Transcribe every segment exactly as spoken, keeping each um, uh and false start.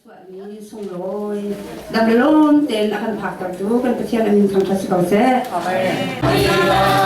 Suahni sunglawi dam le lawmte in a kan phaktertu kan Pathian a min thangṭhat si ko seh. Amen.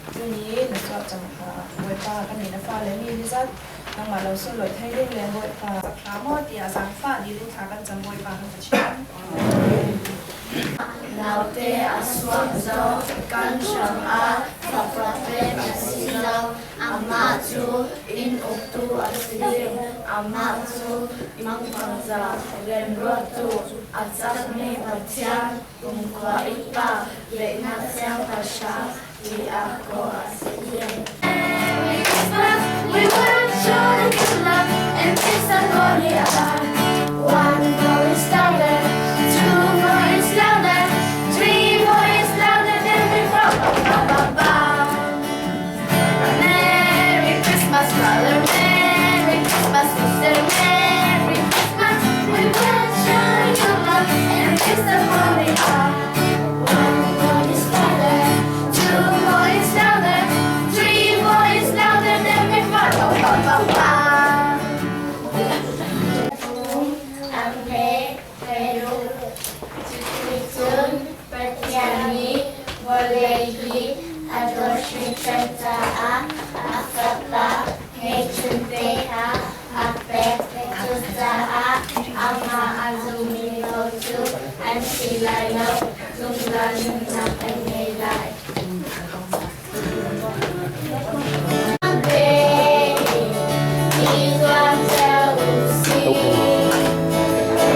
Tuni na suah cang kha, Bawipa, kan ni na fale mi ni zat nangmah lo sunglawi thei ding le Bawipa, sak hram aw, tiah zaangfah ding in thla kan cam Bawipa kan Pathian. Naute a suak zong kan hrangah fapa pek a si lo. Amah cu inn uktu a si ding. Amah cu mangpangza remruattu a cakmi Pathian, kumkhua i Pa, veihnak siangpahrang, tiah ko a si ding. Merry Christmas, we wish you a good luck and peace and glory above. One more is louder, two more is louder, three more is louder than before. Ba, ba, ba, ba. Merry Christmas, brother. Merry Christmas, sister. Merry Christmas. We wish you a good luck and peace and glory above. One more is louder, two more is louder, three more is louder than before. Ba, ba, ba, ba. Ang pe, pe lu, cu ti cun Pathian nih vawlei hi a dawt hringhran caah a fapa hmeichun te kha a pek. Cucaah amah a zummi paoh cu an thi lai lo, zungzal nunnak an ngei lai.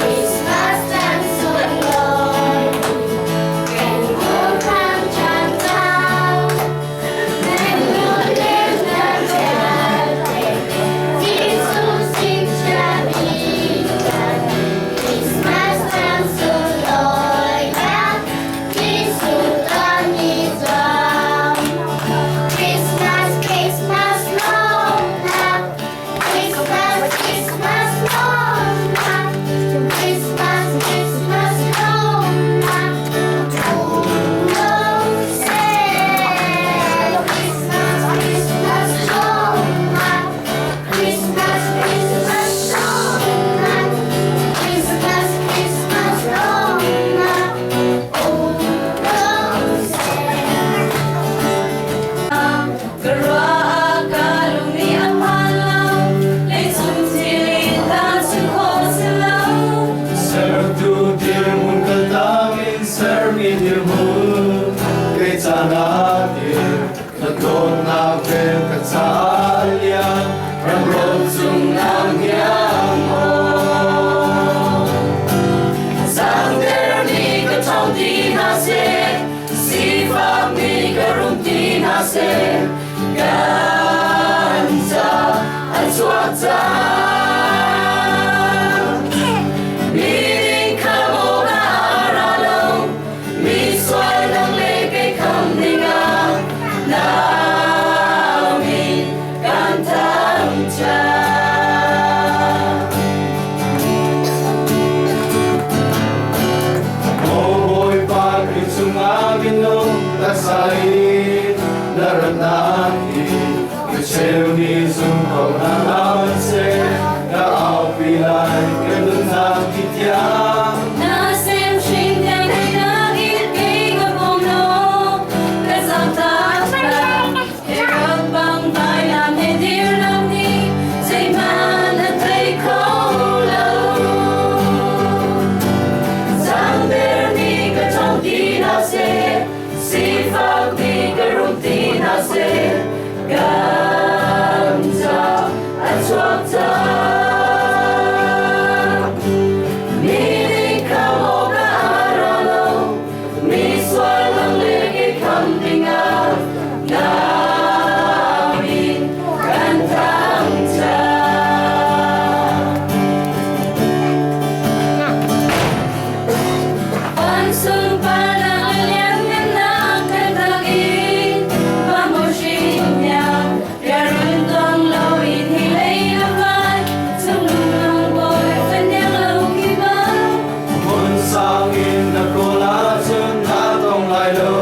Christmas Gancha a chuak cha. Mi ding kha mo ka ara lo. Mi sual nang le kei kham ding a. Na mi kan thang cha. O Bawipa, kei chunga min um taksa in na ratna hi ka cheu ni zum ko na na man se ka au pi lai ka nun na ki tia. Na sem shin yang na in kei ka pom no ka zam ta. He rak bang vai lam he dir lam ni, zeiman a tei kho lo. Zang der ni ka chong ti na se, sifak ni ka rum ti na se, gancha a chuak cha. Mi ni ka mo ka ara lo. Mi sual nang le kei kham ding a, na mi kan thang cha. Pan sung pan nang lian ngan nang kan thang in, pa mo shin yang. Yarun tong lo in hi lei na mai, chung lung long boy fan yang lo ki ba. Mun sang in na ko la chun na tong lai lo,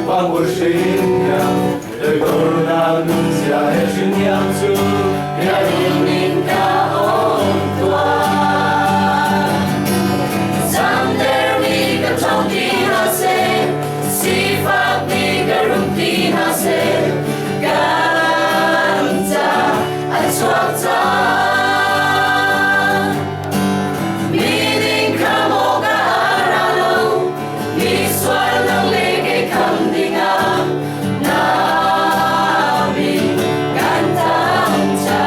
bang bu shin yang, de ko na nun sia he shin yang chu, yarun min ka ong tua. Sang der mi ka chong ki na se, sifak mi ka rum ki na se. Gancha a chuak cha. Mi ding kha mo ka ara lo. Mi sual nang le kei kham ding a. Na mi kan thang cha.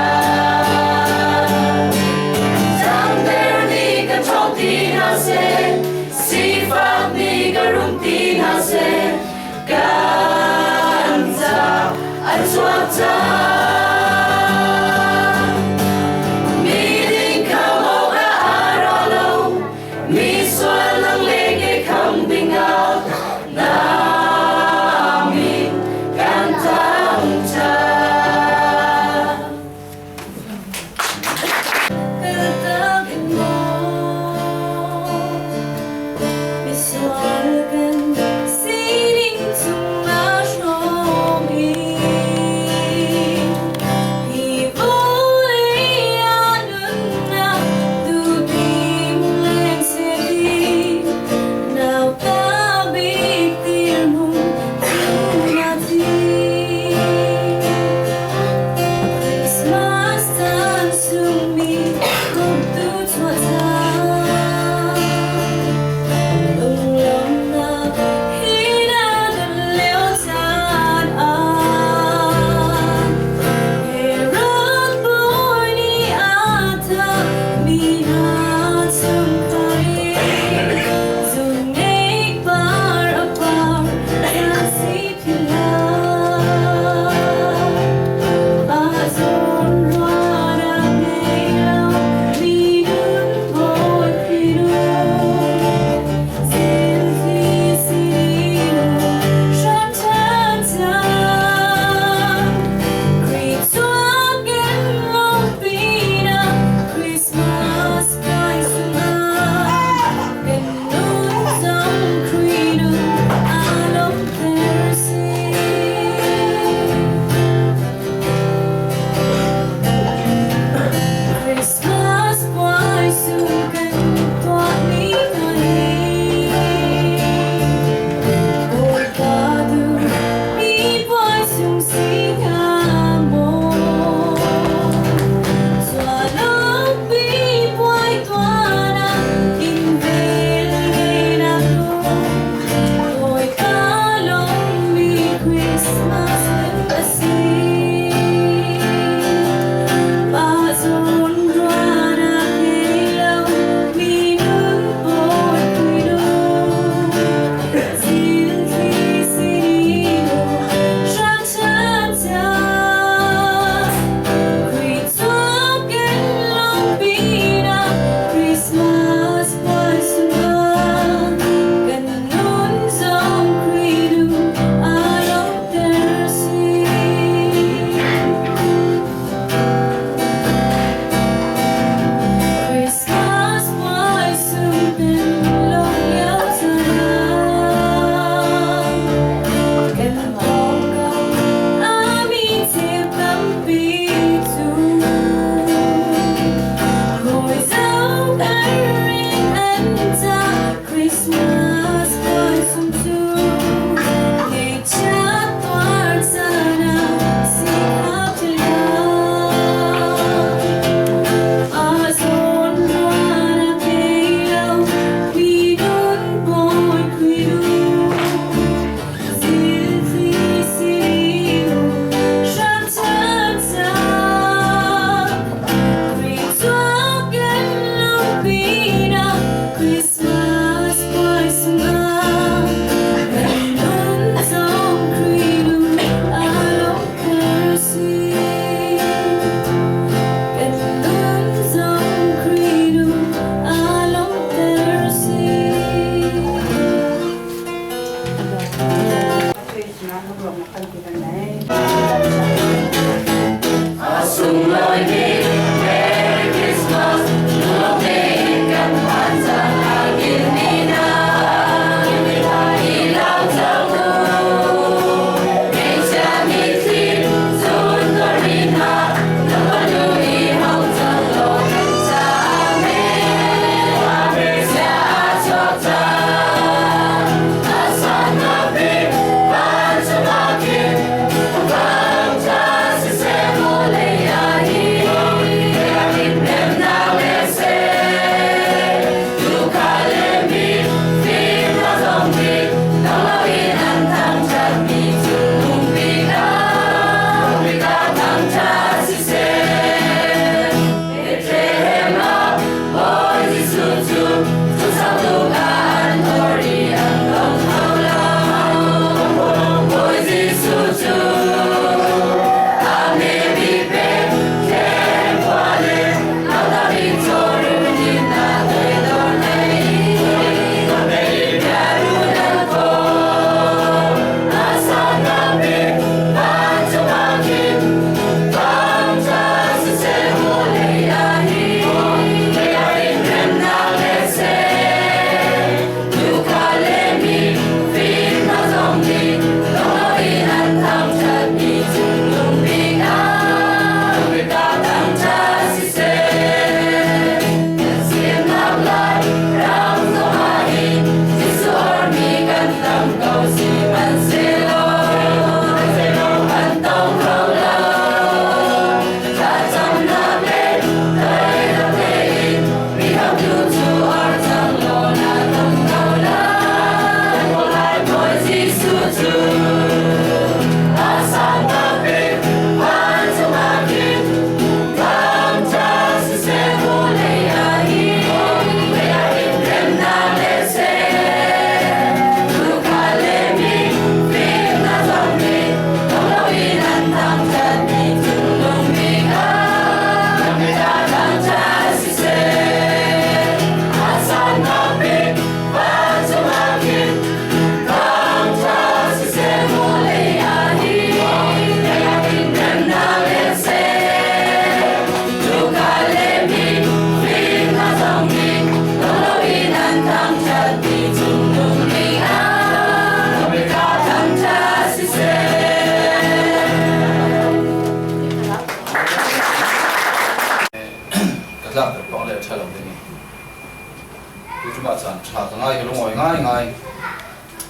Mah chan ṭha ka ngai, ka lungawi ngai ngai.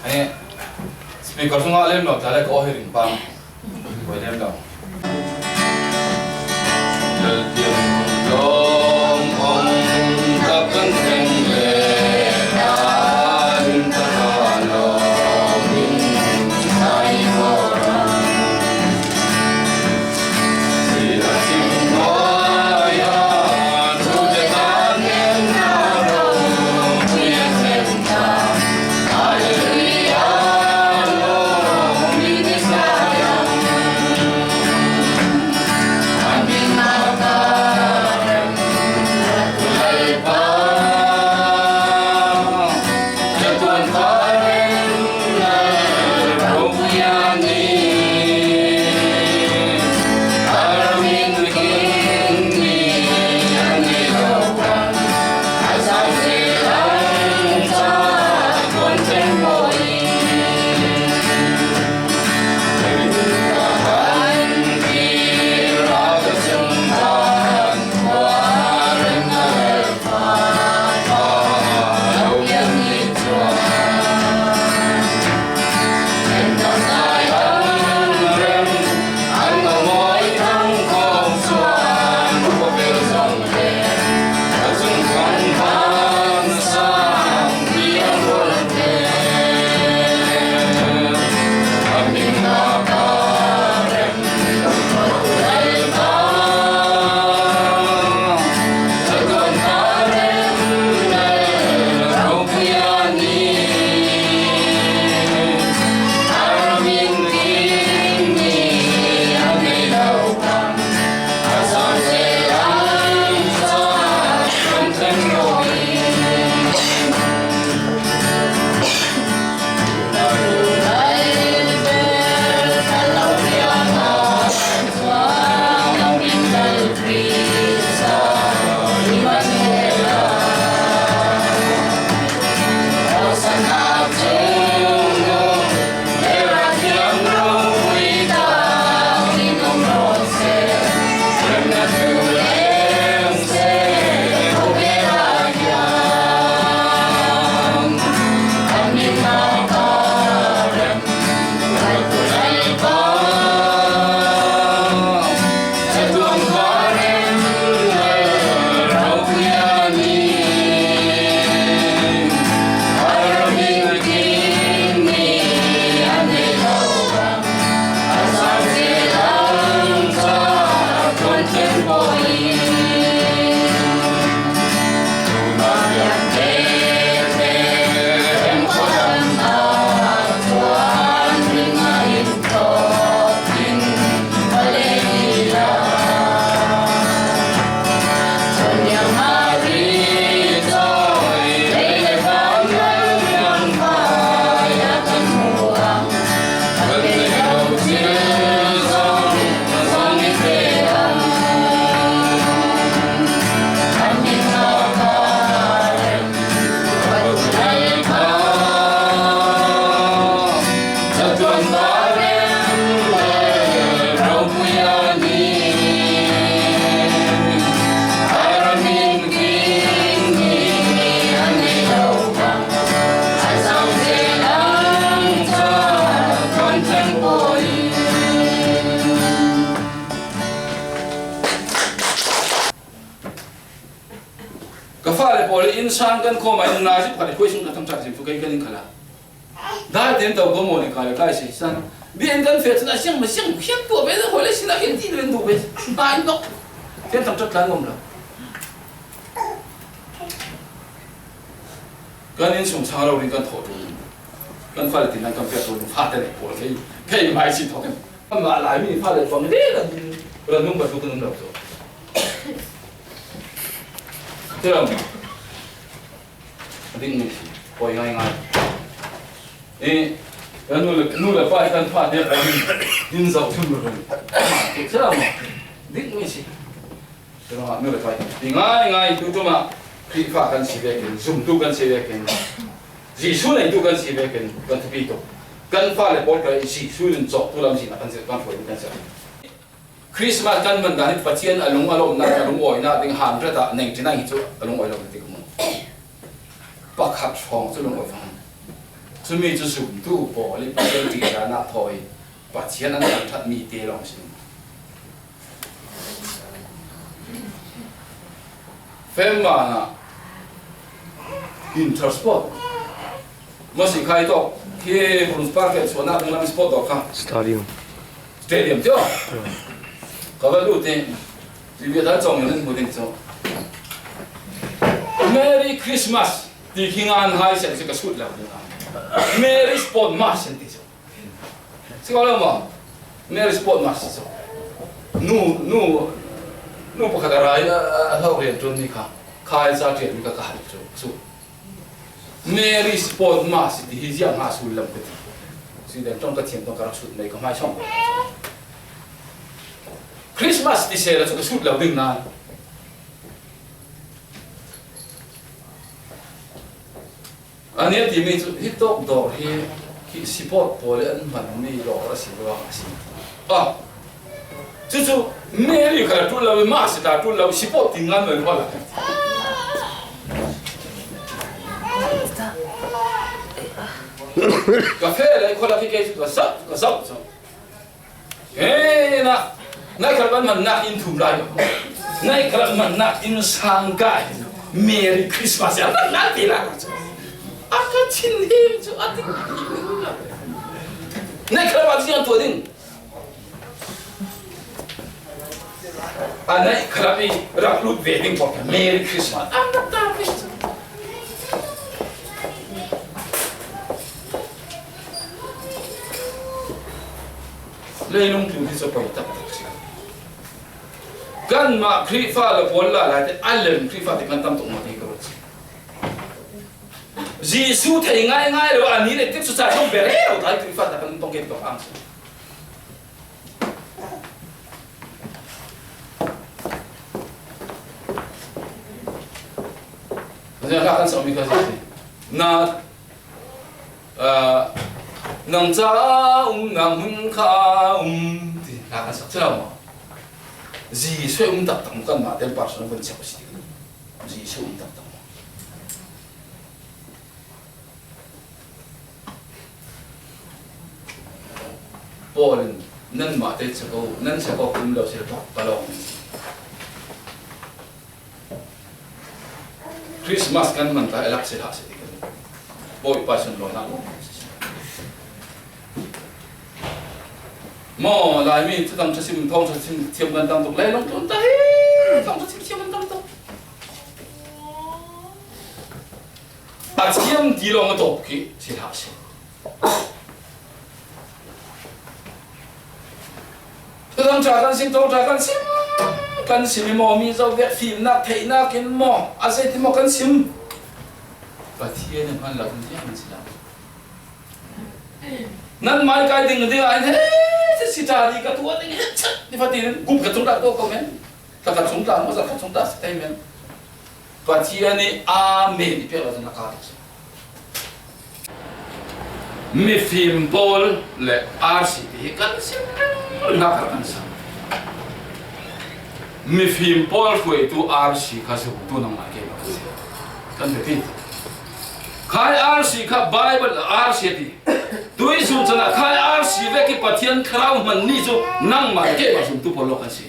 Hei, speaker sungah lem lo ta le ka aw hi ring pang. Koi lem lo. Lalpian lawm awm tak kan teng le, ta in ta ta lawm in sai ko. Ka fale pawl in sang kan khawm a in na zip khat khuai sung ka tam chak zip tu kei kan in khala. Dai ten tau ko mo ne ka le kai si san. Bi en kan fe chun a siang ma siang khiat tua ve, hoi le sin a khiat ti le du ve. Dai nok. Ten tam chak tlan ngom la. Kan in sung sang lo ring kan thaw tu. Kan fale tin kan pek tu fa te le pawl kei. Kei mai si thaw kan. Kan ma lai mi fale pawl ni kan. Kan nung ba tu kan lo so. Te lo. Ding mi si, poi ngai ngai. Eh, kan nu le, nu le pa kan fa te poi in zau thum lo. Te sa ma. Ding mi si. Te ma nu le pa. Ding ngai ngai tu tu ma. Khrihfa kan si ve ken, zumtu kan si ve ken. Jesu neitu kan si ve ken, kan thupi tu. Kan fale pawl ka Jesu in chawk tu lam si na kan si kan poi kan si. Christmas kan man dan hi Pathian a lung a lawmna, a lungawina ding han ret a neng tina hi chu a lungawi lo ding mu. Pakhat hrawng cu lung oi fang. Cumi cu zumtu pawl i Pathian ṭihzah ah thawi Pathian an kan ṭhat mi te lawng si. Fem man ah inter sport. Masi khai tawk khi Bruce Park suahnak ding lam sport dawr kha. Stadium. Stadium tio. Ka va lut i, T V a cawng in an hmu ding cu. Merry Christmas ti khi ngan hai sian si ka sut lo ding. Merry Sport Mass an ti cu. Si ko lo maw? Merry Sport Mass cu. Nu, nu, nu pakhat a rai a, a, a hlo rian ṭuan mi kha. Khai sa ṭial mi kha ka hal cu. Su. Merry Sport Mass ti hi ziang ha sul lam ka ti. Si dan ṭong ka thiam ṭong ka rak sut mai ka hmai sawng. Christmas ti sela cu ka sut lo ding nan. A nih a timi cu hi tawk dawr hi khi sipawt pawl i an hmanmi lawr a si ruang a si. Ah, cucu Mary kha a ṭul lo i mah si ta ṭul lo i sipawt ti ngan lo i khual a. Ka feh le i khual a khi kei cu ka zauh, ka zauh cu. He, na, na kal ban man nak in thum lai. Na kal man nak in sang kai. Merry Christmas ya, na ti la. A ka chin him cu a ti. Na kal ban siang tu ding. A na kal bi rak lut ve ding ko. Merry Christmas. A na ta. Leilung tlu hi cu poi taktak si. Kanmah Khrihfa le pawl lai lai te a lem Khrihfa te kan tam tuk maw ti ka ruat si. Jesuh thei ngaingai lo a ni le tip cu ca zong bia rero tai Khrihfa te kan tong ke tuk ang si. Kan sa mi ka si. Na Aa, nang caah umnak hmun kha a um ti hna kan sak cang maw? Jesuh um taktak maw, kanmah tein personal kan chek a si ti kan. Jesuh um taktak maw? Paul in, "Nanmah te chek ko, nan chek ko um lo si tuk ka lawng." Christmas kan man ta, elak si hlah si ti kan. Bawipa sunlawinak. Maw, Laimi, thutang ṭha sim, thawng ṭha sim thiam kan tam tuk, leilung tlun ta hi, thawng ṭha sim thiam kan tam tuk. A thiam ti lawng a tawp khi si hlah si. Thutang ṭha kan sim, thawng ṭha kan sim, kan sim i maw, mi zo vek fimnak theihnak in maw, a zei ti maw kan sim. Pathian in hman lo in tiang an si lo. Nan mai kai ding ding ah hin he, si ṭha ding ka tuah ding he, chat ni fatin gup ka tung rak tuah ko men. Ka ka chung ta, maw, za ka chung ta si thei men. Pathian nih amen i piak lo cun a ka tuk si. Mifim pawl le R C ti hi kan sim ringring hna kar kan sang. Mifim pawl hruaitu R C kha zumtu nangmah keimah kan si. Kan biapi. Khai R C kha Bible R C a ti. Tuizum cun ah khai R C vek i Pathian thlarau hman ni cu nangmah keimah zumtu pawl lo kan si.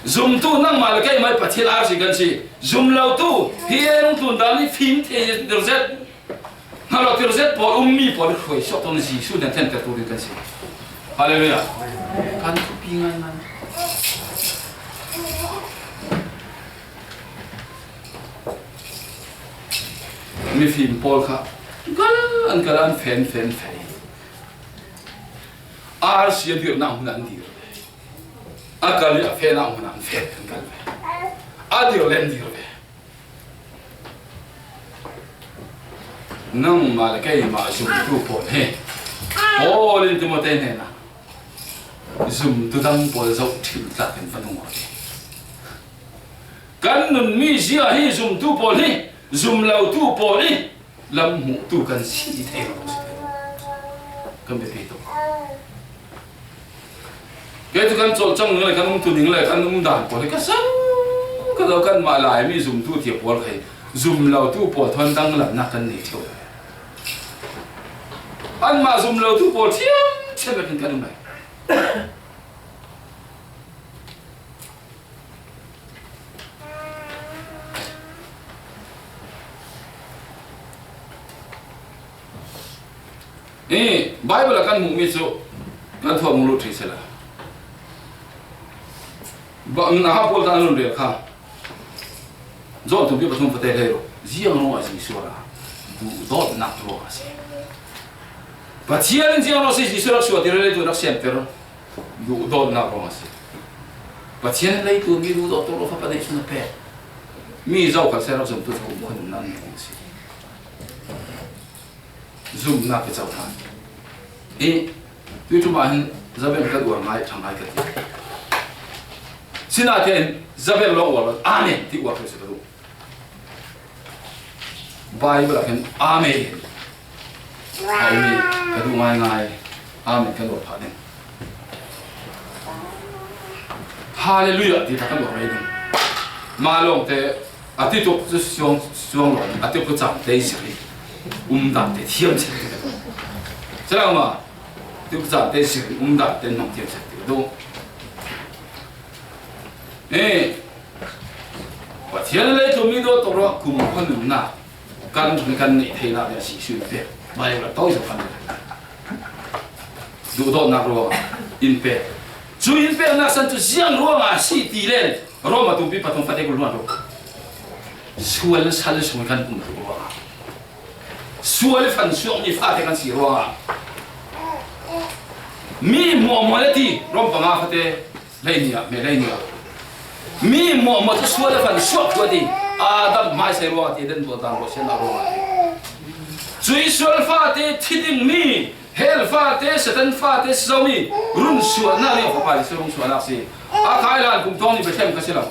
Zumtu nangmah le keimah hi Pathian R C kan si. Zum lo tu hi e nung tlun dan hi fim thei dir zet. Hna lo tir zet pawl ummi pawl hruai suak tawn Jesuh nih thlentertu ding kan si. Hallelujah. Kan thupi ngai ngai. Mifim pawl kha kal an kal an fen fen fei. R C a dirnak hmun an dir. A kal i a fehnak hmun ah an feh kan kal ve. A dir le an dir ve. Nangmah le keimah zumtu pawl hi Paul in Timote hnenah zumtu dang pawl zoh ṭhim tlak in va nung awk hi. Kan nunmi zia hi zumtu pawl hi zum lotu pawl hi lam hmuhtu kan si ti thei lo si. Kan biapi tuk. Kei tu kan cawlcang ning le kan um tu ning le kan um dan pawl hi ka sang ka lo, kanmah Laimi zumtu tia pawl kha hi Zum lotu pawl thawn danglamna kan nei ṭheu. Anmah zum lotu pawl ṭhiamṭhiam vekin kan um lai. Hi Bible ah kan hmuh mi chu kan thuah hmuh lut thei sela. Ba, na ha pawl ta an run rel kha. John tumpi pathum fate hlei rawh. Ziang ruangah Jesu a ra? Duhdawtnak ruangah a si. Pathian in ziang ruangah si Jesu rak suah ti rel tu rak siam ter. Duhdawtnak ruangah a si. Pathian in leitu mi duhdawt tawh ruah fapa neih sun a pek. Mi zokhal se rak zumtu kum khuanunnak mi a si. Zumnak i co hna. I, tui ṭum ah hin Zabel ka uar ngai, ṭha ngai ka ti. Sinah te in Zabel lawng uar lo, Amen ti uar thei si ka duh. Bible ah khin Amen a um i ka duh ngaingai. Amen kan uar phah ding. Hallelujah ti ta kan uar mai ding. Mah lawngte a ti tuk cu suang, suang lo, a ti tuk cang te zir i um dan te thiam sak ti ka duh. Culang ma, a ti tuk cang te zir i um dan te nong thiam sak ti ka duh. Eh, Pathian lei tu mi dawt tuk ruah kum khuanunnak kan, kan neih theihnak ding a si, Jesu in pek. Bible ah to zo kan duhdawtnak ruangah in pek. Cu in peknak san cu ziang ruangah a si ti len Rom a tumpi pathum fate kul hluan tuk. Sual sal sung kan um tuk ruangah, sual fan suakmi fate kan si ruangah, mi hmuahhmuah le ti Rom panga fate Hleihnih ah, May hleihnih ah. Mi hmuahhmuah cu sual le fan suak tuah ti, Adam hmaisai ruangah ti, Eden dawtdan ruahsiatnak ruangah ti. Cuih sual fate thi dingmi, hell fate, Satan fate si zomi, runsuahnak nih a Fapa Jesuh runsuahnak si. A khai lan kum thawng nih Bethlehem kha si lo.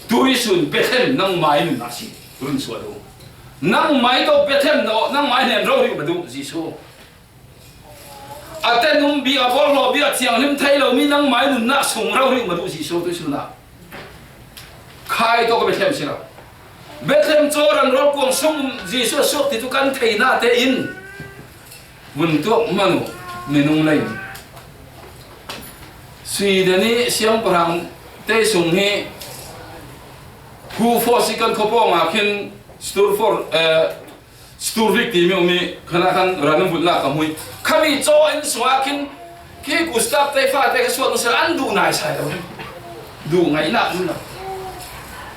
Tuisun Bethlehem nangmah i nunnak si, runsuah duh. Nangmah i tawh Bethlehem na, nangmah i hnen rori um a duh Jesuh. A tenum bik, a bawlhlawh bik, a thianghlim thei lomi nangmah i nunnak sung rori um a duh Jesuh tuisun ah. Khai tawk a Bethlehem si lo. Bethlehem caw ran rawl kuang sung Jesuh a suak ti cu kan theihna tein vun tuak man uh minung lei. Sweden i siangpahrang te sung hi Hufors i kan khuapawng ah khin Sturford, eh, Sturvik timi um i, khan ah khan ran an vulhnak ka hmu i, khami caw inn sungah khin khi Gustav te fate kha suak nung sila an duh naisai lo. Duh ngaihnak um lo.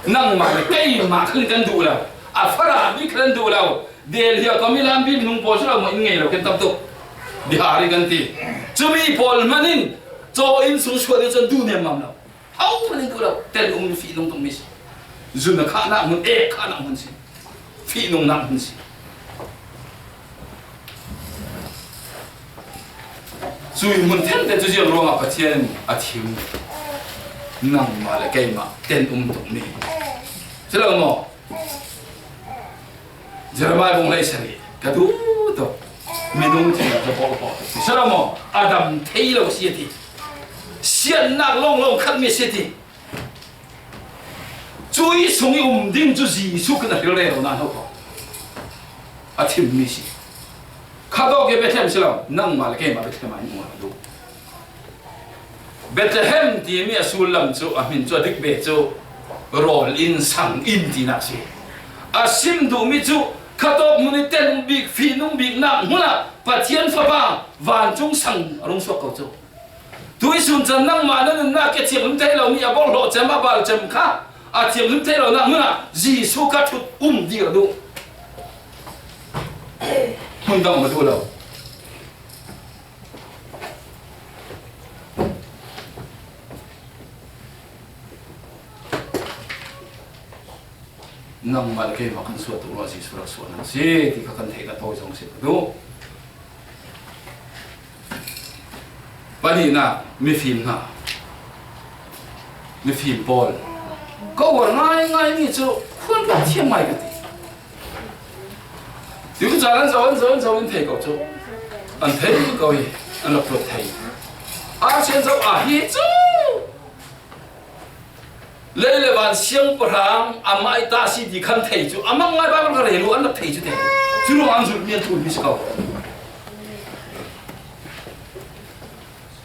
Nangmah le keimah khan kan duh lo. A fara mi khan an duh lo. Delhi a ka mi lam bim nung pawl si lo, mah in ngei lo, kan tam tuk. Bihari kan ti. Cumi pawl hman in caw inn sung suak ding cun duh nem mam lo. Ho hmanh in duh lo, tel um fihnung tuk mi si. Zun a khahnak hmun, ek khahnak hmun si. Fihnungnak hmun si. Cui hmun thengte cu ziang ruangah Pathian a thim. Nangmah le keimah tel um tuk mi si lo maw? Jeremiah bung hleisarih ka duh tuk. Minung thil ka bawh bawh tuk. Sara maw? A dam thei lo si a ti. Siannak lawnglawng khat mi si a ti. Cui sung i um ding cu Jesuh khin a hril rero nain ho ko. A thim mi si. Kha tawk i Bethlehem si lo. Nangmah le keimah Bethlehem ah in um a duh. Bethlehem timi a sullam cu, a hmin cu a dik ve cu rawl inn, sang inn tinak si. A sim duhmi cu khatawk hmun i ten bik, fihnung biknak hmun ah Pathian Fapa vancung sang a rung suak ko cu. Tuisun can nangmah na nunnak i a thianghlim thei lomi a bawlhhlawh cem, a bal cem kha a thianghlim thei lonak hmun ah Jesuh kha ṭhut um dih a duh. Hmun dang um a duh lo. Nangmah le keimah kan suah tuk ruangah Jesuh rak suahnak si ti kha kan theih na tawi zong si ka duh. Pahnihnak, mifim hna. Mifim pawl. Ka uar ngaingai mi cu khuan ka thiam ngai ka ti. Ti cu caan an zoh, an zoh, an zoh in thei ko cu. An thei ko i an rak tuat thei. A si an zoh a hi cu. Lei le van siangpahrang amah i ta si ti khan thei cu, a mang ngai Bible ka rel uh an rak thei cu te. Cu ruang an zulh mi an ṭul mi si ko.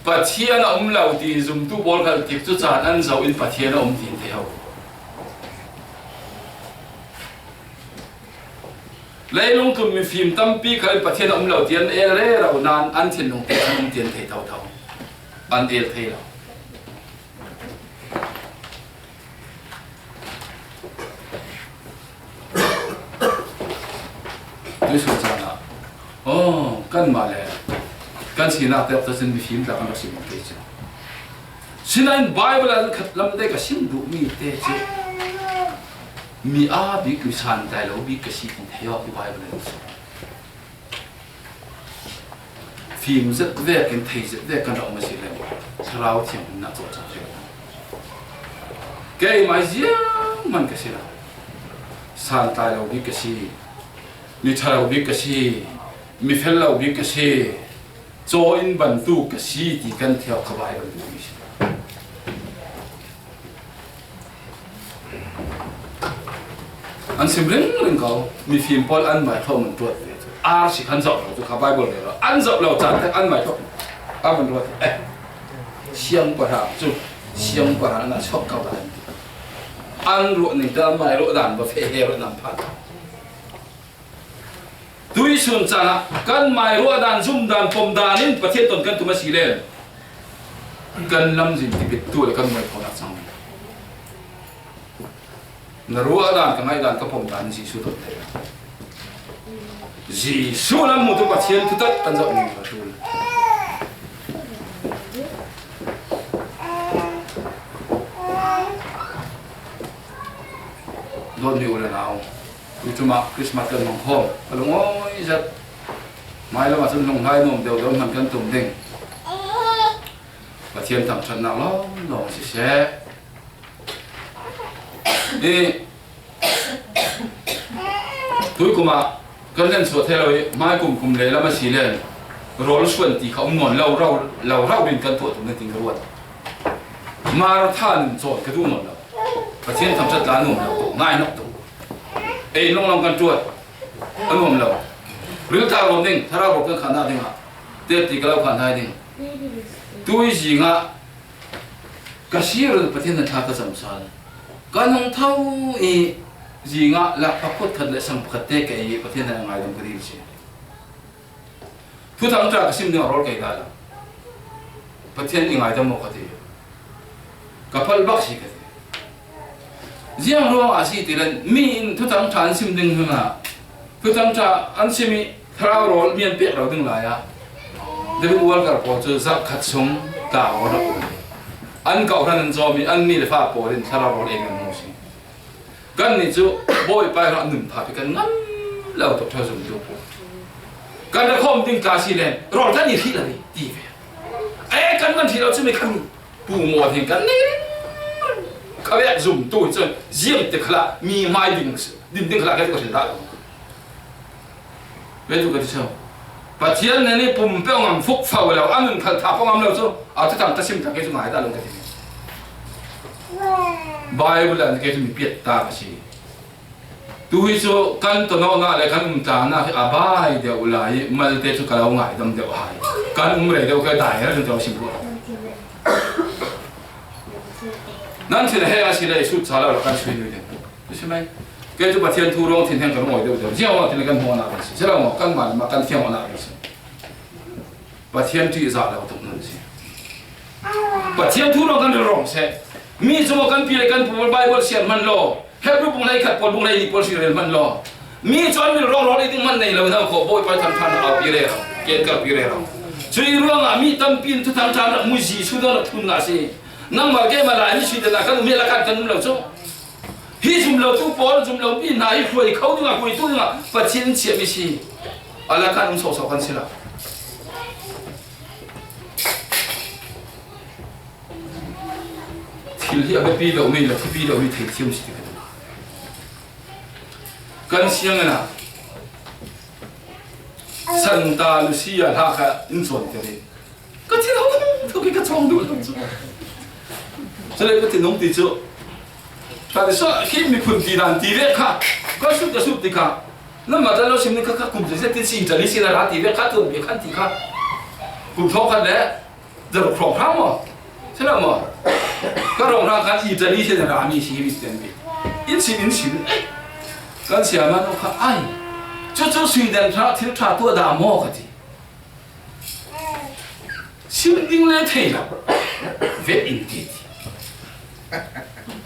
Pathian a um lo ti zumtu pawl khal tik cu caan an zoh in Pathian a um ti an thei ho. Leilung tlun mifim tampi khal in Pathian a um lo ti an el rero nain an thinlung te an um ti an thei thotho. An el thei lo. Tuisun caan ah, oh, kanmah le kan sinak te awk cun mifim tla kan rak si mawk te cu. Sinain Bible ah khat lam te ka sim duh mi te cu mi aa bik, mi santlai lo bik ka si ti thei awk hi Bible ah a si. Fim zet vekin, thei zet vek kan rak um a si le, Thlarau Thianghlim in a cawlcang hrih. Keimah zianghman ka si lo. Santlai lo bik ka si, mi ṭha lo bik ka si, mi fel lo bik ka si, caw in bantuk ka si ti kan thei awk kha Bible duhmi si. An sim ringring ko, mifim pawl an mai thawh man tuat ve. Ar si khan zoh lo cu kha Bible ve lo. An zoh lo caan tak an mai thawh. A man tuat. Eh, siangpahrang cu, siangpahrang an a chawk ko lai. An ruah ning ta mai ruah dan va fe he ruah nan phan. Tuisun caan ah kan mai ruah dan, zum dan, pom dan in Pathian ton kan tum a si le kan lamzin tipit tu le kan muai khawhnak cang. Na ruah dan, ka ngaih dan, ka pom dan in Jesuh ton thei. Jesuh lam hmuh tu Pathian thutak kan zoh ning a tul. Dawtmi u le nau, tuicum ah Christmas kan hmang khawm, a lungawi zet. Mailam ah cun lunghmai nuam deuhdeuh hman kan tum ding. Pathian thangṭhatnak lawnglawng siseh. I tuikum ah kan len suah thei lo i, hmai kum kum lei lam a si len rawl suan ti kha um nawn lo, lo, lo rau rin kan tuah tuk na ting ka ruat. Martha ning cawn ka duh nawn lo. Pathian thangṭhat tla nuam lo tuk, ngai nawk tuk. Ei, lunglawng kan ṭuat a nuam lo. Ril ta rawm ding, thlarau rawk kan khan hna ding ah, tet ti ka lo khan hai ding. Tui zing ah ka si run Pathian na thla ka cam sal. Kan hung tho i zing ah lak pakhat khat le sang pakhat te ka ei i Pathian na ngaidam ka dil si. Thuthang ṭha ka sim ding a rawl kei ta lo. Pathian i ngaidam maw ka ti. Ka phal bak si ka ti. Ziang ruang a si ti len mi in Thuthang ṭha an sim ding hna. Thuthang ṭha an sim i thlarau rawl mi an pek lo ding lai ah David Walker pawl cu zarh khat sung tla rawl rak um. An kau hran an cawm i an mi le fa pawl in thlarau rawl ei kan hmu si. Kannih cu Bawipa i rak nun phah pi kan ngam lo tuk ṭha zumtu pawl. Kan rak khawm ding tla si len rawl kan i hrih lo i ti ve. Eh, kan van hrih lo cu mi khami pu maw hin kan ning kha vek zumtu hi cun ziang te khalah mi mai ding, din ding khalah kan ka hril dah lo. Ve tu ka ti so. Pathian nih pum peuh ngam fuk fo lo, a nun khal tha peuh ngam lo cu, a thuthang ka sim tak kei cu ngai dah lo ka ti. Bible ah kei cu mi piat ta ka si. Tu hi cu kan tonawknak le kan umtlannak hi a bai deuh lai i, malte cu ka lo ngaidam deuh hai. Kan um rei deuh ka dai reng deuh sim ko. Nan thin he a si le sut sa lo kan sui nui ding. Tu si mai. Kei cu Pathian thu ruang thinheng kan ngawi deuh deuh. Ziang ruang thin kan hmuhnak kan si. Si lo maw, kan man ma kan fiang awknak kan si. Pathian ṭih zah lo tuk nan si. Pathian thu ruang kan rilrawng seh. Mi cu maw kan pi le kan pu Bible sian hman law. Hebru bung hleikhat pawl, bung hleihnih pawl si rel hman law. Mi cu an rilrawng rawl ei ding hman nei lo hna khawh, Bawipa thangṭhatnak a pi rero, ken kar pi rero. Cui ruangah mi tampi in thuthang ṭha rak mu, Jesuh dang rak thlun hna si. Nangmah keimah Lai mi si dena kan um i a lakan kan um lo cu. Hi zum lo tu pawl, zum lo pi hna hi hruai kho dingah, hruaitu dingah Pathian in chiahmi si. A lakan um sawhsawh kan si lo. Thil hi a biapi deuhmi le thupi deuhmi theithiam si ti ka duh. Kan sianginn ah Santa Lucia hla kha in cawn ka rih. Ka thinhung thuk i ka cawng duh lo cu. Cule ka thinhung ti cu Ka ti saw, khi miphun ti dan ti ve kha. Ka sut, ka sut ti kha. Na ma ta lo sim ni kha, kha kum se se ti si Italy si na ra ti ve kha, tu ve khan ti kha. Kum thawk khat le. Zero khrawng hrang maw? Sila maw? Ka rawng hrang khan Italy si na ra mi si vi ten bi. In sim, in sim. Kan siama nu kha ai. Chu chu Sweden ṭha, thil ṭha tua da maw ka ti. Sim ding le thei lo. Vet in ti ti.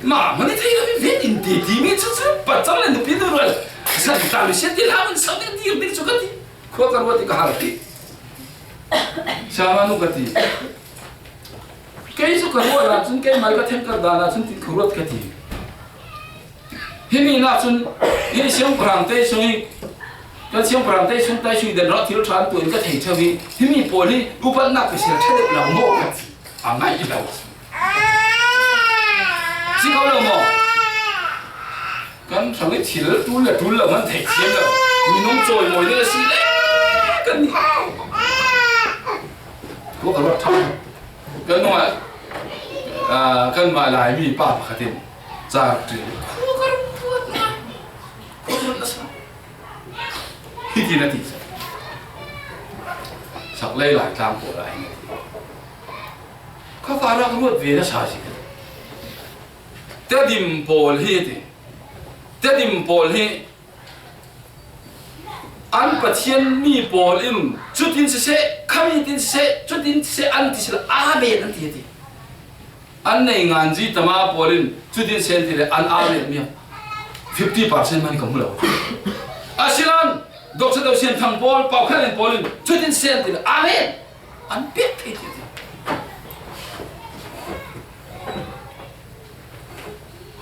Ma, mani thei lo, vet in ti ti mi chu chu. Patang le nupi nu rual. San ta mi se ti la man sa ding ti ding chu ka ti. Khua ka ruat ti ka hal ti. Siama nu ka ti. Kei chu ka ruat la chun kei mai ka theng ka da la chun ti ka ruat ka ti. Himi na chun, hi siangpahrang te sung hi, kan siangpahrang te sung tai sui den rawh thil ṭha an tuin ka thei ṭheu hi, himi pawl hi upatna ka sial ṭha deuh lo maw ka ti, a ngaih lo. Si ko lo maw? Kan hrang hi thil tul le tul lo man thei thiam lo. Minung chawimawi ding a si le kan ni. Ko ka ruat ṭha. Kan nuai, ah, kan nuai lai mi pa pakhatin. Chak ṭi. Khuaruat na. Khuaruat na sa. Hiti na ti sa. Sak lei lai tlang ko lai na ti. Kha kha rak ruat ve na sa si ka. Tedim pawl hi ti. Tedim pawl hi. An Pathian mi pawl in chutin siseh, khami tin siseh, chutin siseh, an ti sila, amen an ti ti. An nei ngan zi tama pawl in chutin siseh an ti le, an amen mi fifty percent man ka mu lo. Asinan, Doctor Dosian Thang pawl, Pau Khan pawl in chutin siseh an ti le, amen. An pek thei ti ti.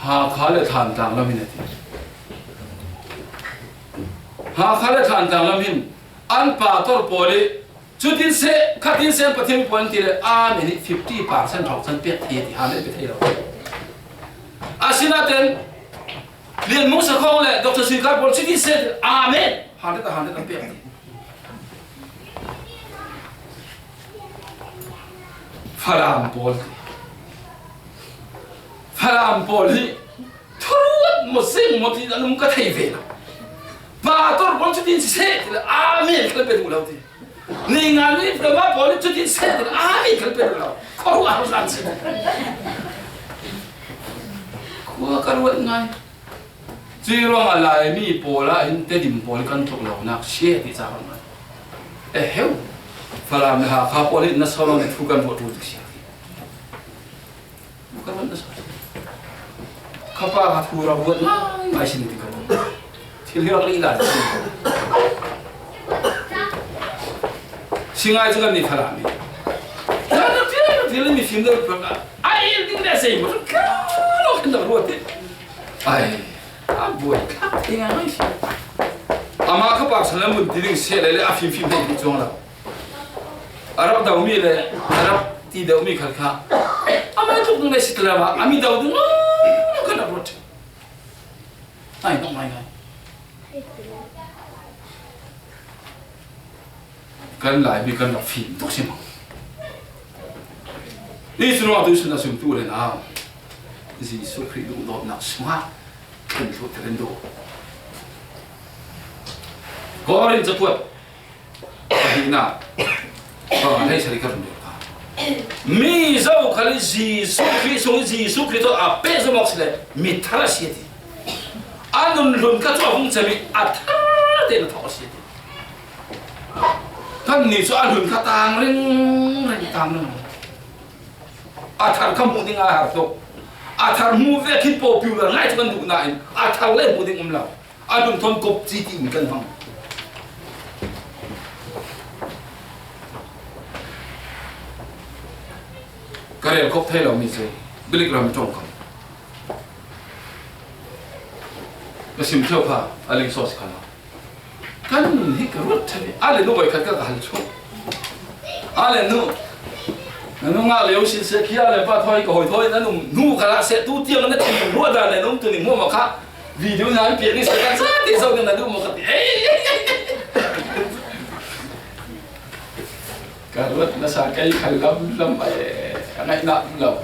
Hakha le Thantlang lam in a ti. Hakha le Thantlang lam in an pastor pawl hi chutin se, khatin se Pathian pawl an ti le, amen hi fifty percent thawk chan pek thei ti, amen pek thei lo. Asinaten Lian Mung Sakhong le Doctor Suikar pawl chutin se, amen. Hundred a hundred an pek thei. Falam pawl ti. Falam pawl hi thuruat maw zeng maw ti an um ka thei ve lo. Pastor pawl chutin se ti le, amen kal pe duh lo ti. Ni ngan ni tama pawl chutin se ti le, amen kal pe duh lo. Khua a hau zan se. Khua ka ruat ngai. Cui ruangah Laimi pawl ah hin Tedim pawl kan tluk lonak sia ti ca kan ngai. Eh heu. Falam le Hakha pawl hi na so lo na thu kan ruat tu sia. Thu kan ruat na so. Ka pa ka thu ra ruat ngai ngai sin ti kan ruat. Thil hi rak lei lai. Si ngai cu kan ni Falam hi. Thil, thil, thil mi fim deuh pek a. Ai, ding le sei maw, ka lo khin deuh ruat ti. Ai, a buai tlak thei ngai si. Amah kha pasal a mun ti ding si le le a fimfim hei ti cuang lo. A rak do mi le a rak ti deuh mi khat kha. Amah tluk ding le si tla ba, a mi do ding lo kan rak ruat. Ai, nong mai ngai. Kan Laimi kan rak fim tuk si maw? Nihin ruang tu sun a sum tu le na. Jesuh Khrih duhdawtnak sungah kan thlut ter in duh. Korin cakuat pahnih na panga hei sari ka run deuh kha. Mi zokhal hi Jesuh Khrih sung hi Jesuh Khrih tawh a pehzom awk si le mi thar a si a ti. A nun hlun kha cu a hung cem i a thar tein a thawk a si a ti. Kannih cu a hlun kha tang ringring, tang ringring. A thar kha hmuh ding a har tuk. A thar hmuh ve khin popular ngai cu kan duh nain a thar le hmuh ding um lo. A hlun thawn kop ci ti in kan hmang. Ka rel khop thei lo mi cu Bilik ram i ṭong kha. Ka sim ṭheu kha, a ling saw si kha lo. Kan nun hi ka ruat ṭhan i, a le nu voi khat ka, ka hal chuak. A le nu, na nu ngah lio sin seh khi a le pa thawi ka hawi thawi na nu, nu ka lah seh tu tiang na thim ruat dan le nung tu ni hmuahmah kha video na an piak ni seh kan sa ti zo na na nu maw ka ti. Ei, ei, ei, ei. Ka ruat nasa kei kha lam lam ai, a ngaihna lo.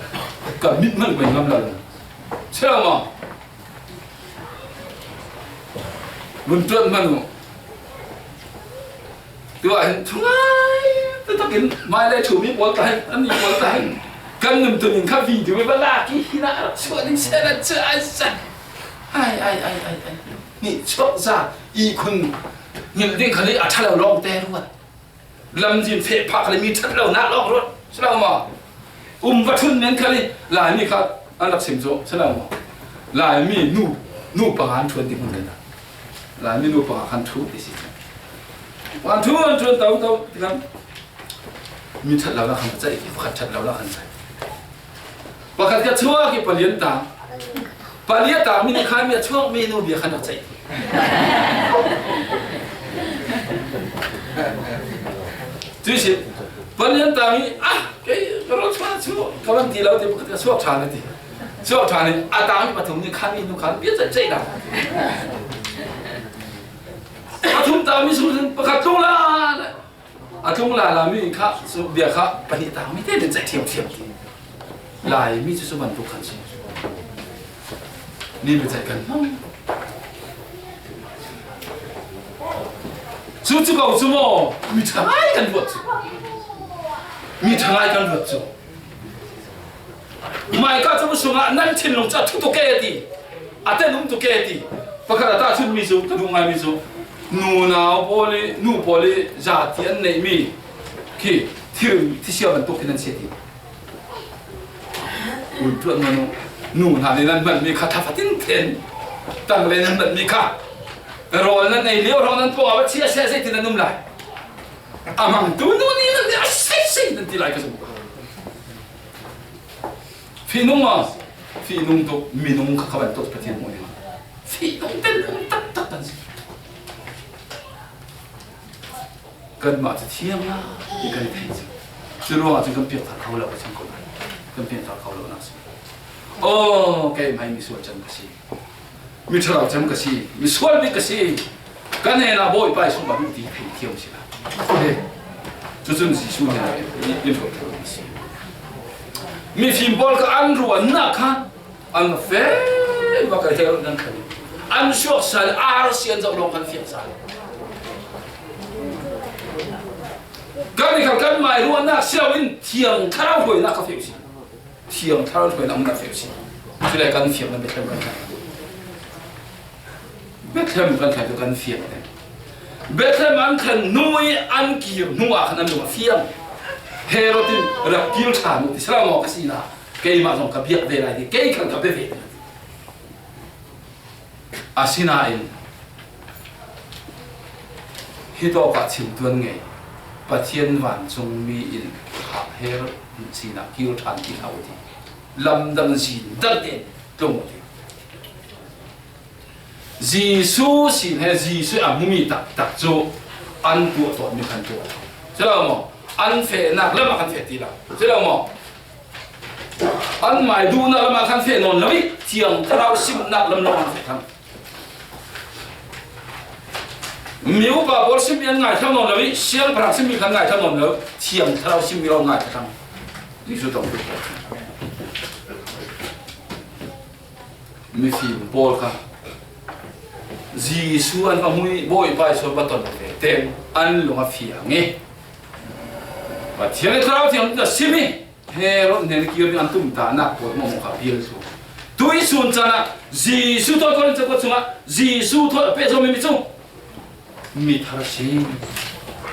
Ka mit man mai ngam lo. Seh lo maw? Vun tuat man uh. Tua hin thungai taktakin hmailei thu mi pawl ta hen, an mi pawl ta hen. Kan nun tunin kha video va lak i hina suan in sel an chu ai san. Ai, ai, ai, ai, ai. Ni chok za i khun ngil ding kha ni a tha lo lawng te ruat. Lamzin feh phak le mi that lo nak lawng ruat. Si lo maw? Um va thun men kha ni, Laimi kha an rak sim zo. Si lo maw? Laimi nu, nu panga an thuan ding hun kha. Laimi nu panga khan thu ti si. An thu, an thu, an tau, tau, ti khan. Mi that lo nak khan chai, pakhat that lo nak khan chai. Pakhat ka chuak i palian ta. Palian ta mi ni khan mi a chuak mi nu bia khan a chai. Tui si. Palian ta mi, ah, kei ka ro chuak chu. Ka van ti lo ti pakhat ka chuak tha na ti. Chuak tha ni, a ta mi pathum ni khan mi nu khan bia chai chai na. Pathum ta mi su pakhat tung la. A tlung la la mi kha, su bia kha, pahnih ta mi te den chai thiam thiam ti. Laimi chu su bantuk khan si. Ni bia chai kan hmang. Chu chu ko chu maw, mi thangai kan ruat chu. Mi thangai kan ruat chu. Mai ka chung sungah nan thinlung chu a thu tuk e ti. A tenum tuk e ti. Pakhat a ta chun mi chu, ka duh ngai mi chu. Nunau pawl i, nu pawl i, zati an neih mi. Khi, thil, thisia bantuk khi nan si ti. Un tuan manu. Nu hna nih nan hman mi kha tha fatin then. Tanglei nan hman mi kha. Rawl nan nei lio hrawng nan pawng a va chia seh seh ti nan um lai. A hmangtu nu nih nan nih a sei sei nan ti lai ka zong. Fihnung maw? Fihnung tuk, minung kha kha bantuk Pathian hmuh ding. Fihnung te nung taktak kan si. Kanmah cu thiam la ti kan i thei cu. Cu ruangah cun kan piangthar kho lo a chang ko lai. Kan piangthar kho lo nak si. Oh, keimah hi misual cem ka si. Mi ṭhalo cem ka si, misual bik ka si. Ka hnenah Bawipa Jesuh bang ti thei thiam si la. He, cucun Jesuh hnenah in, in ṭhawt thei si. Mifim pawl kha an ruahnak kha an fe bak a Herod nan khan an suak sal, ar si an zoh lawng kan fiang sal. Kan i khal kan mai ruahnak si loin thiang thlarau hruainak ka feh si. Thiang thlarau hruainak hmun a feh si. Cule kan fiang kan Bethlehem kan khan. Bethlehem kan khan kan fiang te. Bethlehem an khan hnu i an kir hnu ah khan an lung a fiang. Herod in rak kil ṭhan uh ti si lo maw ka si na. Keimah zong ka biak ve lai ti, kei khan ka bia ve. Asinain hitawkah chim tuan ngei Pathian vancungmi in kha Herod sinah kir ṭhan ti hlah uh ti lamdang zin dangte tlung uh ti. Jesuh sin he Jesuh a hmumi taktak cu an tuah tawnmi khan tuah. Si lo maw? An fehnak lamah khan feh ti lo. Si lo maw? Anmai duhnak lamah khan feh nawn lo i, thiang thlarau simnak lam lawng an feh thang. Mi upa pawl simmi an ngaithla nawn lo i, siangpahrang simmi khan ngaithla nawn lo, thiang thlarau simmi lawng ngaithla thang. Jesuh tong tu. Mifim pawl kha Jesuh an va hmui, Bawipa Jesuh va ton ve tein an lung a fiang i, Pathian i Thlarau Thiang a sim i, Herod hnen kir ding an tumtahnak pawl hmuahhmuah kha a pial thlu. Tuisun caan ah Jesuh thawi Korin cakuat chungah Jesuh thawi a peh zo mi cu mi thar a si.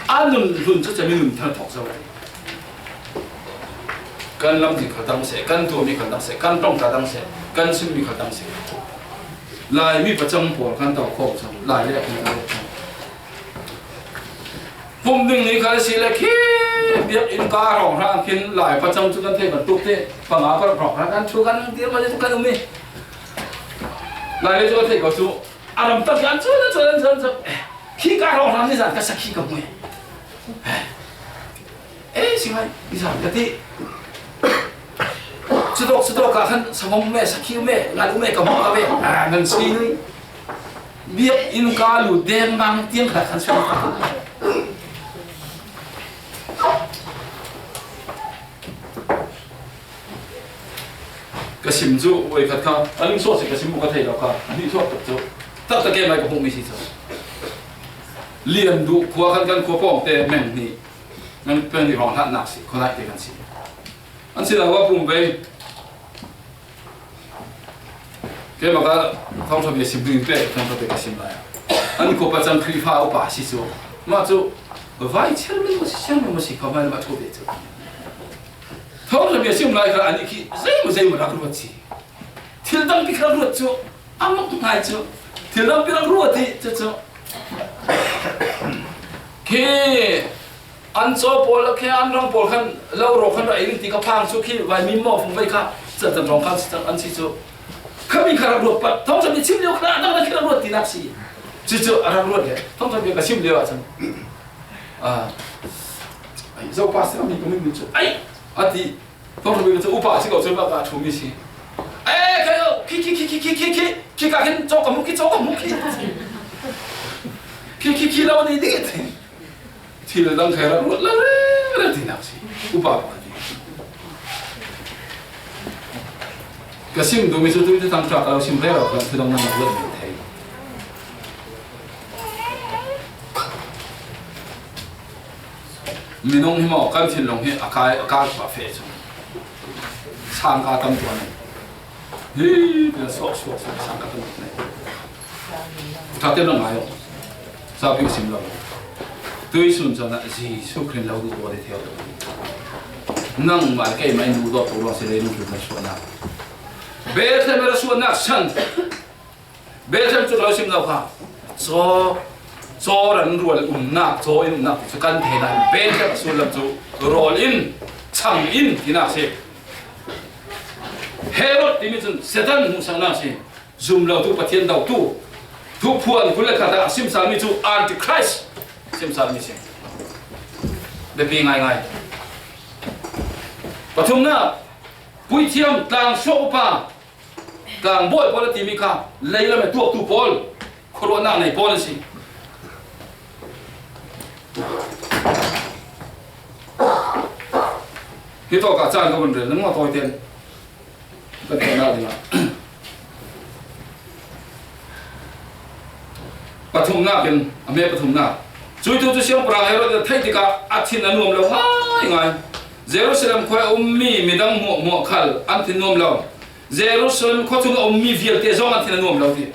A nun hlun cu cami nun thar thawk zo. Kan lamzin khal dang seh, kan tuahmi khal dang seh, kan ṭongṭa dang seh, kan simmi khal dang seh. Laimi pacang pawl kan tau khawh cang, Lai le a kan tau khawh cang. Pumh ding ni kha a si le khi biakinn ka hrawnghrang khin Lai pacang cu kan theih bantuk te, panga parah hrawnghrang kan thu kan dir mah cu kan um i. Lai le cu kan theih ko cu a ram tak kan cu na cu na cu na cu. Eh, khi ka hrawnghrang ni zan ka sakhi ka hmu i. Eh, si ngai, ni zan ka ti. Cutawk, cutawk ah khan sangom me, sakhi me, ngal me ka hmu ka ve. Ah, nan si nui. Biakinn ka lut deng mang tiang khat khan sual ka tuk. Ka sim cu voi khat kha, a ling suak si ka sim ka thei lo kha, a nih suak tuk cu. Taktak ke mai ka hmuhmi si cu. Lian duh khua khan kan khua pawngte meng hnih, kan peng hnih hrawng hlatnak si, khuangaihte kan si. An sinah va pum ve. Keimah ka thawngṭha bia sim ding pek, thawngṭha bia ka sim lai. An khua pacang Khrihfa upa si cu, mah cu vai chairman maw si, chairman maw si kha hmai lamah ṭhu ve cu. Thawngṭha bia sim lai kha anih khi zeimaw zeimaw rak ruat si. Thil tampi rak ruat cu a mawk ngai cu. Thil tampi rak ruat i cucu khi an caw pawl a khi an rang pawl khan lo raw khan rak ei ding ti ka phang cu khi vai mi maw fung vei kha catan rawng khan an si cu. Khami kha rak ruat pat. Thawngṭha bia sim lio kha a dang khi rak ruat tinak si. Cucu a rak ruat le thawngṭha bia ka sim lio ah cang. Ah, ai, zo pastor mi ka min cu ai a ti. Thawngṭha bik cu upa si ko cu bak ah ṭhumi si. Eh, kha yo, khi, khi, khi ka khin cawk ka hmu, khi cawk ka hmu, khi. Khi, khi, khi lo ni ding i ti. Thil dang kha rak ruat lo reng reng tinak si. Upa pakhat i. Ka sim duhmi cu tuite tangṭa ka lo sim rero kha, thil dang nan ruat men thei. Minung hi maw, kan thinlung hi a kai, a kai pah feh cu. Sangka tam tuan hi. Hi, tiah suak, suak, suak, sangka tam tuan hi. Ṭha tiah na ngai aw. Sapi sim lo. Tuisun caan ah Jesuh Khrih lo duh aw dih theo. Nangmah le keimah in duh dawh tu ruang si lei nung tlun na suahnak. Bethlehem ra suahnak san. Bethlehem cu ka lo sim lo kha. Caw, caw ran rual umnak, caw in umnak ti cu kan thei nain Bethlehem a sullam cu rawl in, chang in tinak si. Herod timi cun Satan hmuhsaknak si. Zum lo tu, Pathian do tu. Thuphuan kul le khat ah a simsalmi cu Antichrist simsalmi si. Biapi ngaingai. Pathumnak, puithiam tlang suak upa. Tlangbawi pawl a timi kha leilam i tuaktu pawl, khuaruahnak nei pawl an si. Hi tawk ah caan ka vun rel, nan ngah tawi ten kan theihnak dingah. Pathumnak in, a me pathumnak. Cuih thu cu siangpahrang Herod nih a theih tikah a thin a nuam lo ngaingai. Jerusalem khua a ummi midang hmuahhmuah khal an thin nuam lo. Jerusalem khua chung a ummi vialte zong an thin a nuam lo ti.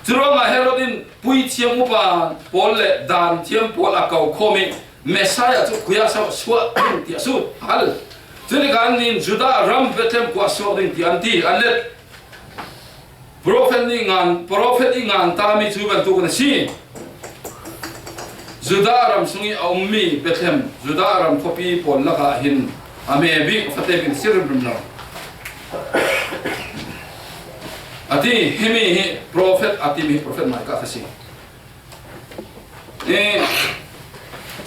Curuangah Herod in puithiam upa pawl le daan thiam pawl a ko khawm i Messiah cu khuiah so suah ding tiah sut a hal. Cutikah annih in Judah ram Bethlehem khua a suak ding tiah an ti, an let. Profet nih ngan, profet ih ngan tami cu bantuk in a si. Judah ram sung i a ummi Bethlehem, Judah ram khuapi pawl lakah hin a me bik, a fate bik a si rimrim lo. A ti, himi hi profet a timi hi profet Micah kha si. Eh,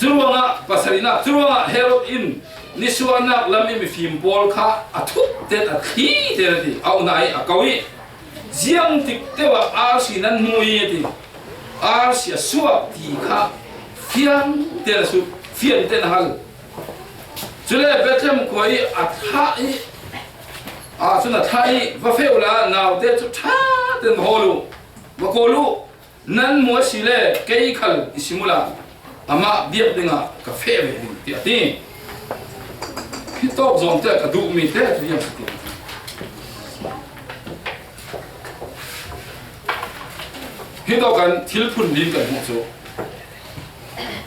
curuangah pasarihnak, curuangah Herod in nisuahnak lam i mifim pawl kha a thup ten a thli ten a ti, a una i a ko i, ziang tik teuh ah arsi nan hmu i a ti, arsi a suak ti kha fiang ten a sut, fian ten a hal. Cule Bethlehem khua i a thlah i, a cun a thlah i, va feh uhla, naute cu ṭha ten va hawl uh, va kawl uh. Nan hmu asile kei khal i sim uhla, amah biak dingah ka feh ve ding, tiah a ti. Hi tawk zawng te ka duhmi te cu ziang si ti. Hi tawk kan thil phun ding kan hmuh cu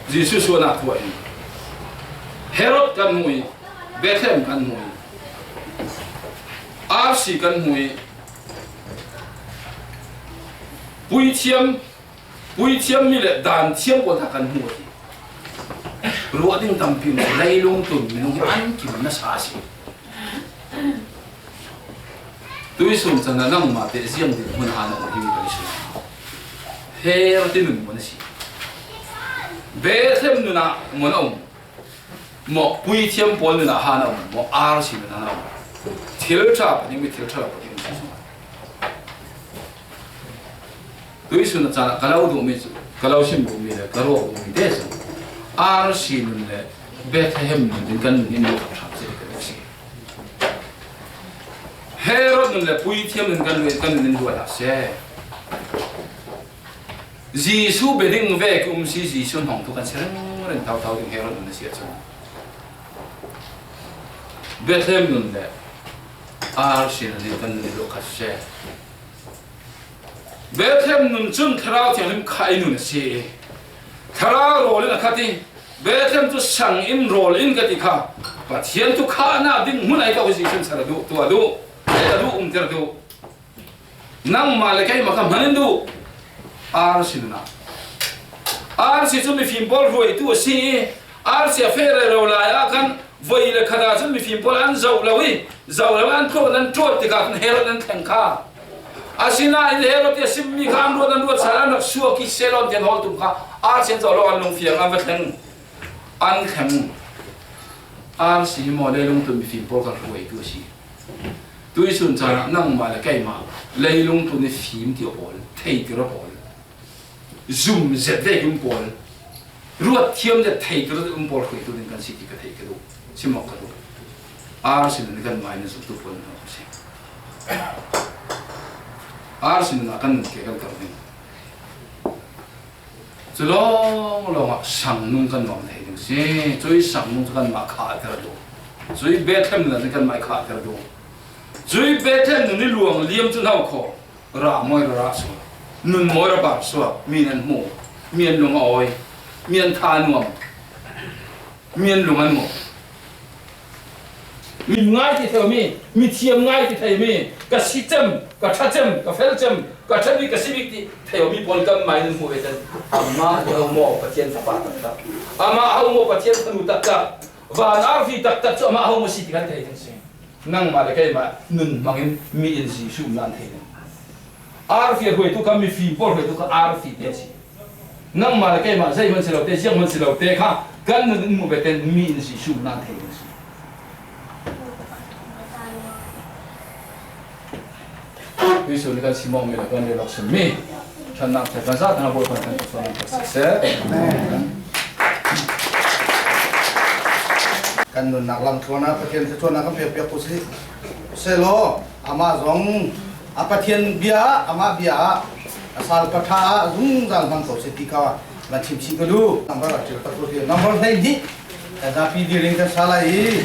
Jesuh suahnak thu ah hin Herod kan hmuh i, Bethlehem kan hmuh i, arsi kan hmuh i, puithiam, puithiam mi le daan thiam pawl kha kan hmu a ti. Ruah ding tampi um, leilung tlun minung hi an kim nasa a si. Tuisun caan ah nangmah te ziang ding hmun ah na um hi mi kan si. Herod i nun hmun a si. Bethlehem nun ah hmun a um. Maw puithiam pawl nun ah han a um, maw arsi nun ah han a um. Thil ṭha paning mi, thil ṭha lo paning mi. Tuisun a caan ah ka lo duhmi cu, ka lo sim duhmi le ka ruah duhmi te cu arsi nun le Bethlehem nun in kan nun in duh ṭha si ka duh si. Herod nun le puithiam nun kan nun, kan nun in duh a si. Jesu bia ding vek um si, Jesu hong thu kan si reng reng thau thau ding Herod nun a si ahcun Bethlehem nun le arsi nun in kan nun i luh kha seh. Bethlehem nun cun Thlarau Thianghlim khah i nun a si i Thlarau rawl in a khat i Bethlehem cu sang in rawl in ka ti kha Pathian thu khahnak ding hmun ai ko, Jesu in ser a duh, tuah a duh, a duh, umter duh. Nangmah le keimah kha hman in duh. Arsi nun ah, arsi cu mifim pawl hruaitu a si i arsi a feh rero lai ah khan voi le khat ah cun mifim pawl an zoh lo i zoh lo an tlawt, an tlawt tikah khan Herod an thleng kha. Asinain Herod i a simmi kha an ruat, an ruat sal an rak suak i sehlaw an tian hawl tum kha arsi an zoh lo, an lungfiang an va thleng, an thleng. Arsi hi maw leilung tlun mifim pawl kha hruaitu a si. Tuihsun caan ah nangmah le keimah leilung tlun i fim ti a pawl, theihtir a pawl, zum zet ve um pawl, ruat thiam zet theihtir um pawl hruaitu ding kan si ti ka theih ka duh, si mawk ka duh. Arsi nun kan mai na zumtu pawl na si. Arsi nun ah kan nun ke kan kar ding. Cu lawng lawng ah sang nung kan nuam thei ding si. Cui sang nung cu kanmah khahter duh. Cui Bethlehem nun ah cun kanmah i khahter duh. Cui Bethlehem nun i luang liam cu hno kho. Ra mawi ra ra suak. Nun mawi ra bar suak. Mi nan hmu. Mi an lung a awi. Mi an tha nuam. Mi an lung a nuam. Mi ngai ti thei mi, mi thiam ngai ti thei mi, ka si cem, ka ṭha cem, ka fel cem, ka ṭha mi, ka si bik ti thei mi pawl kan mai nan hmuh ve ten. Amah aho maw Pathian fapa taktak. Amah aho maw Pathian fanu taktak. Van arfi taktak cu amah aho maw si ti kan thei ding si. Nangmah le keimah nun hmangin mi in Jesuh um nan thei ding. Arfi a hruaitu kha, mifim pawl hruaitu kha arfi te a si. Nangmah le keimah zeihmanh si lo te, zianghmanh si lo te kha kan nun in hmuh ve ten mi in Jesuh nan thei ding a si. Tuihsun kan si mawngmi le kan lelawk sunmi ṭhannak ṭha kan zat hna, Bawipa kan ṭha suan kan siseh. Kan nunnak lamthluan ah Pathian thluachuahnak kan pekpiak ko si. Sehlaw, amah zong a Pathian bia ah, amah bia ah, a salpa ṭha ah, a zungzal hman ko si ti kha van chim chih ka duh. Number a ṭial tak ko si. Number hleihnih kan zapi dih ring kan sa lai i.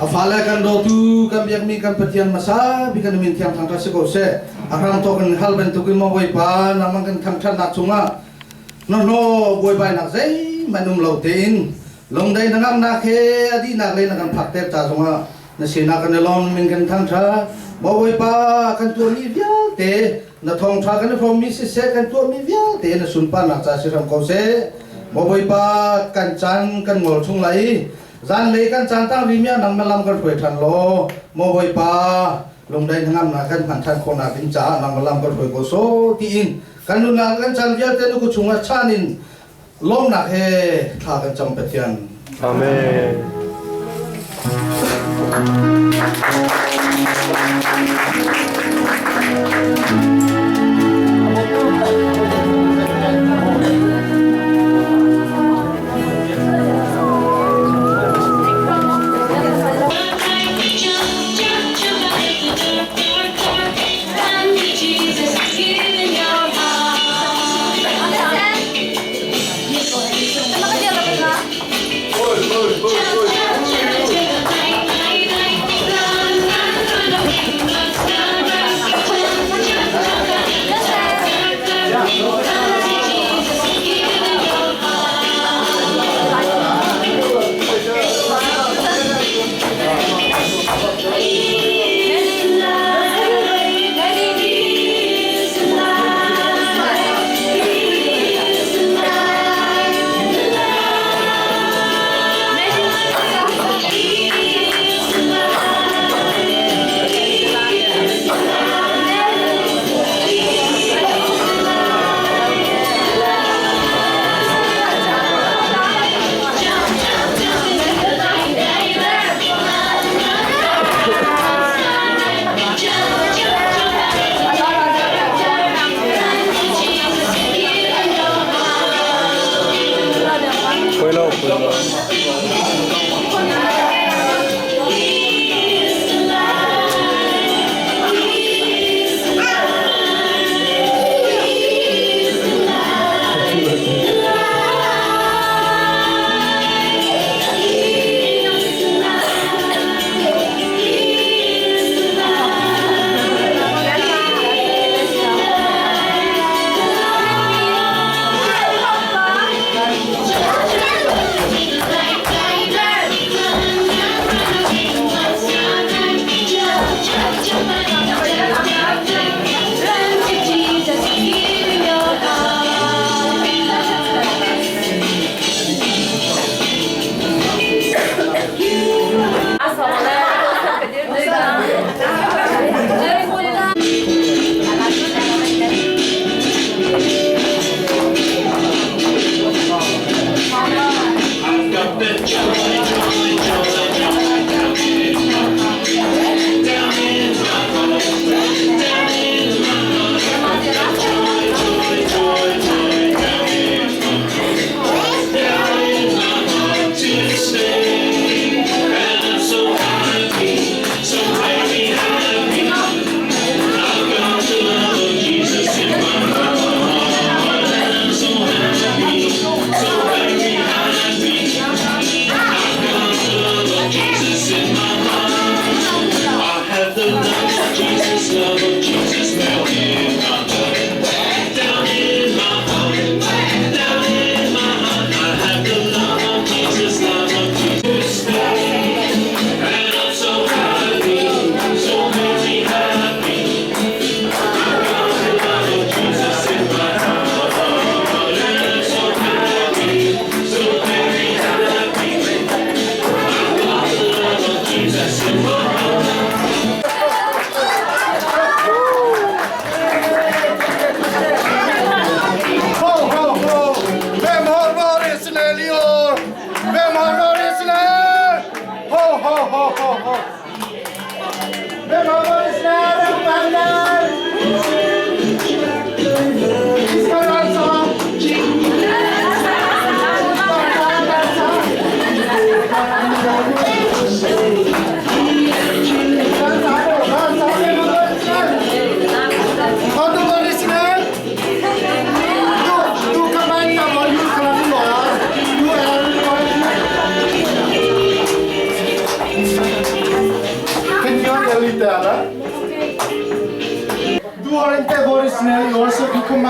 Fale kan dawtu kan biakmi kan Pathian masa bik kan min thiang thangṭhat si ko seh. A hram tawh kan hal bantukin maw Bawipa, nangmah kan thangṭhatnak cungah nawhnawh buaibainak zeihmanh um lo tein lungdai na ngamnak he a dihnak lei na kan phakter ca zongah na sinak kan i lawm min kan thangṭhat. Maw Bawipa, kan tuahmi vialte na thawngṭha kan i hrawmmi siseh, kan tuahmi vialte na sunparnak ca si hram ko seh. Maw Bawipa, kan caan kan ngol chung lai, zanlei kan caan tang rimi ah nangmah lam kan hruai ṭhan law, maw Bawipa, lungdai na ngamnak kan hman ṭhan khawhnak ding caah nangmah lam kan hruai ko saw tiin kan nunnak kan caan vialte na kut chungah chan in lawmhnak he thla kan cam Pathian. Amen.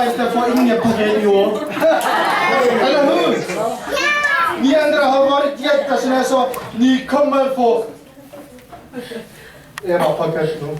Este for ingen på radio. Eller hur? Ni andra har varit jättesnäsa, ni kommer få Eva Pakashnu.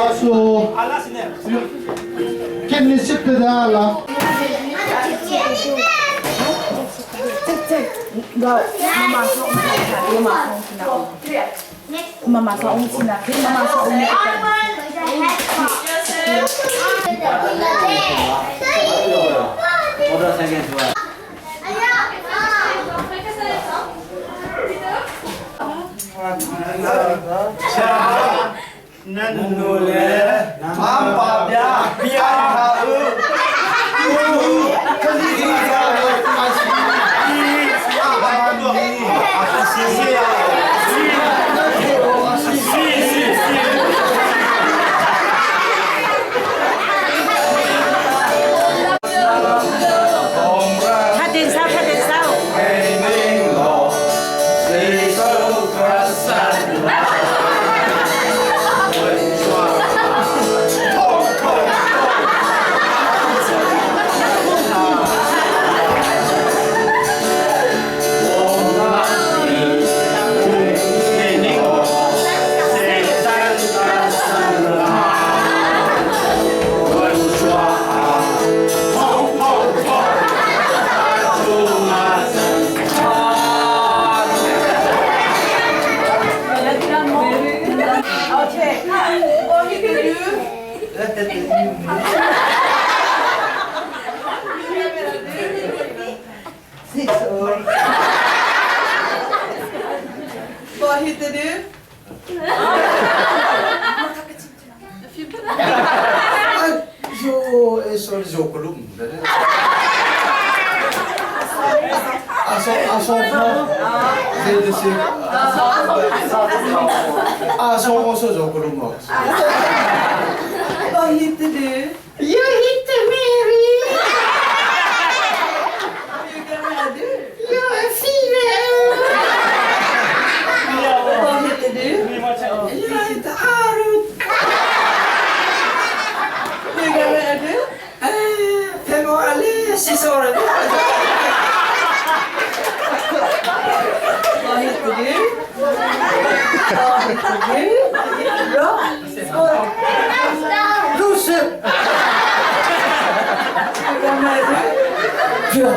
Asu. Kini sip te da la. Mama sa ong sina, mama sa ong sina, mama sa ong sina. Nanu le. Nampa bia. Bia ha u. U. Kali bia. Asi. Asi. Tha den sau, tha den sau. Six. What he to do? Ai, yo, eso es yo column. Aso, aso, no. Sí, sí. Aso, aso, yo column. What he to do? You hit the Mary. You got mad, dude. You a female. What hit the dude? You hit the Arut. You got mad, dude? Eh, fais-moi aller, c'est ça, on a dit. What hit the dude? What hit the dude? Bro. Lucy! Dieu!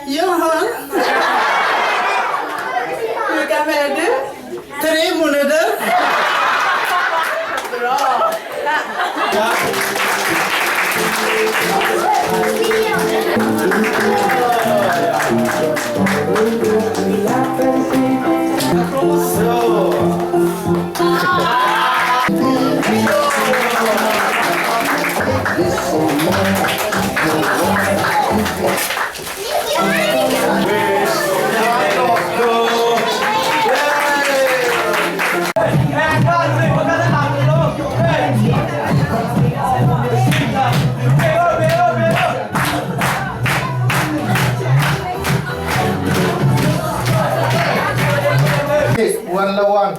Johan! Tre moneder! Bra! One la one.